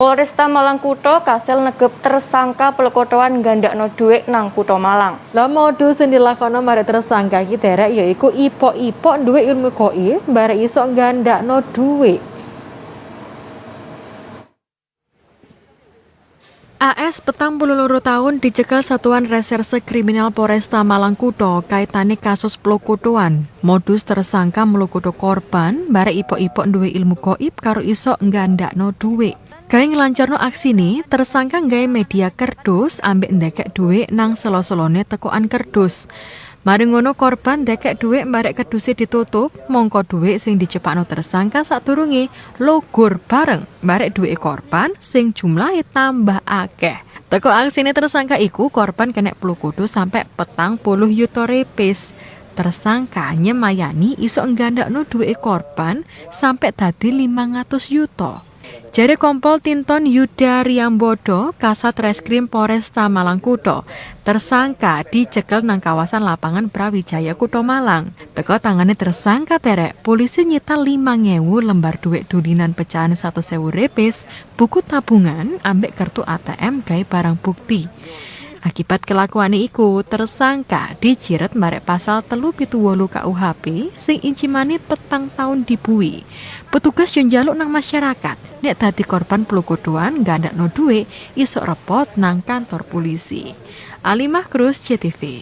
Polresta Malang Kutha kasil negep tersangka pelokotoan gandakno dhuwit nang Kutha Malang. Lah, modus sing dilakoni barek tersangka iki, derek, yaiku ipok-ipok duwe ilmu goib barek iso gandakno dhuwit. AS 42 tahun dicekel Satuan Reserse Kriminal Polresta Malang Kutha kaitane kasus plokotoan. Modus tersangka mlokoto korban barek ipok-ipok duwe ilmu goib karo iso nggandakno dhuwit. Gawe nglancarno aksine, tersangka gawe media kerdus ambek ndekek dhuwit nang selo-selone tekokan kerdus. Mari ngono korban ndekek dhuwit barek kerduse ditutup, mongko dhuwit sing dicepakno tersangka sadurunge logur bareng barek dhuwit korban sing jumlahe tambah akeh. Teko aksine tersangka iku, korban kena plukudu sampai 40 yuta repes. Tersangka nyemayani iso nggandakno dhuwit korban sampai dadi 500 yuta. Jare Kompol Tinton Yuda Riambodo, Kasat Reskrim Polresta Malang Kutha, tersangka dicekel nang kawasan Lapangan Brawijaya, Kutha Malang. Teko tangane tersangka, terek, polisi nyita 5000 lembar duit dulinan pecahan 1.000 repes, buku tabungan, ambek kartu ATM gawe barang bukti. Akibat kelakuan iku, tersangka dijiret barek pasal 378 KUHP sing incimane 7 tahun dibui. Petugas yo njaluk nang masyarakat, nek dadi korban plokotoan gandakno dhuwit, iso repot nang kantor polisi. Alimah Cruz, JTV.